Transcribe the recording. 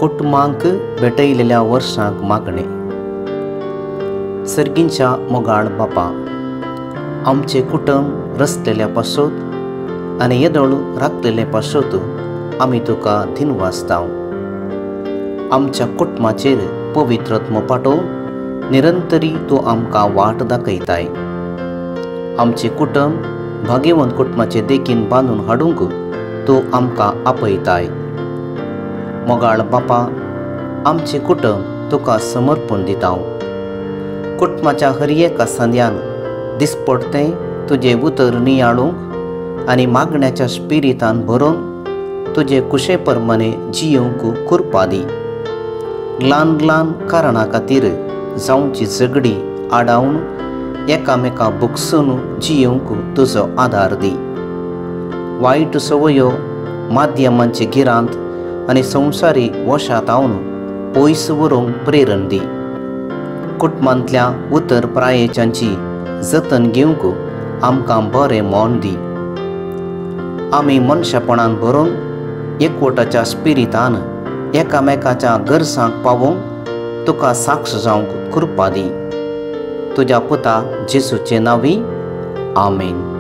कुटुंबांक भेटयलेल्या वर्सांक मागणें. सर्गींच्या मोगाळ बापा, आमचें कुटुंब रचलेल्या पासत आनी येदोळ राखलेले पासत आमी तुका दिनवासता. आमच्या कुटुंबाचेर पवित्रत्म पाटोवन निरंतरी तूं आमकां वाट दाखयताय. आमचें कुटुंब भाग्यवंत कुटुंबाचे देखीन बांदून हाडूंक तूं आमकां आपयताय. मोगाळ बापा, आमचें कुटुंब तुका समर्पण दिता. कुटुंबाच्या हर एका संद्यान दिसपडतें तुजें उतर नियाळूंक आनी मागण्याच्या स्पिरितान भरून तुजे कुशे प्रमाणे जियोवंक कृपा दी. ल्हान ल्हान कारणां खातीर जावची झगडी आडावन एकामेका बुकसून जियोवंक तुजो आदार दी. वायट संवयो, माध्यमांचे गिरांत आनी संवसारी वशांत पयस व्हरूंक प्रेरण दी. कुटुंबांतल्या उतर प्रायेच्यांची जतन घेवंक आमकां बरें मन दी. आमी मनशापणान भरून एकवटाच्या स्पिरितान एकामेकाच्या गरजांक पावोवंक तुका साक्ष जावंक कृपा दी. तुज्या पुता जेजूचे नांवी, आमेन.